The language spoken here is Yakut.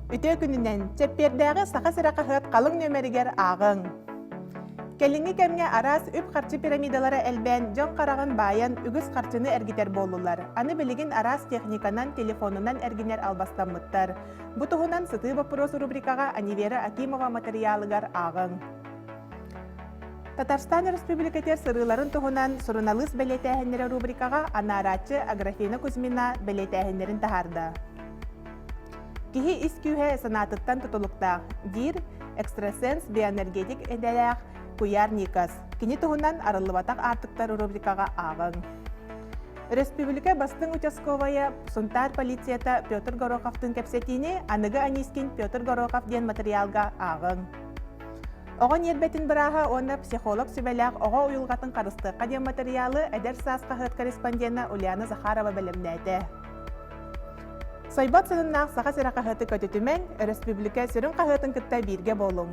Үтүө күнүнэн, чэппиэрдээҕи Саха сирэ хаһыат халыҥ нүөмэригэр ааҕыҥ. Кэлиҥҥи кэмҥэ араас үп-харчы пирамидалара элбээн, дьон хараҕын баайан, үгүс харчыны эргитэр буоллулар. Аны билигин араас техниканан, телефонунан эргинэр албастаммыттар. Бу туһунан Сытыы боппуруос рубрикаҕа Анивера Акимова матырыйаалыгар ааҕыҥ. Татарстан Өрөспүүбүлүкэтигэр сырыыларын туһунан суруналыыс бэлиэтээһиннэрэ рубрикаҕа анаарааччы Аграфена Кузьмина бэлиэтээһиннэрин таһаарда. Киһи ис күүһэ санаатыттан тутулуктаах, диир экстрасенс биоэнергетик идэлээх Куйаар Никас. Кини туһунан арыллыбатах аартыктар рубрикаҕа ааҕыҥ. Өрөспүүбүлүкэ бастыҥ участковайа Сунтаар полицията Петр Гороховтыын кэпсэтиини аныгы Анискин Петр Горохов диэн матырыйаалга ааҕыҥ. Оҕо ньиэрбэтин бырааһа уонна психолог сүбэлээх оҕо уйулҕатын харыстыахха диэн матырыйаалы Эдэр саас хаһыат корреспондена Ульяна Захарова бэлэмнээтэ. Сойбот сыһыннаах Саха сирэ хаһыаты көтүтүмэҥ, өрөспүүбүлүкэ сүрүн хаһыатын кытта бииргэ буолуҥ.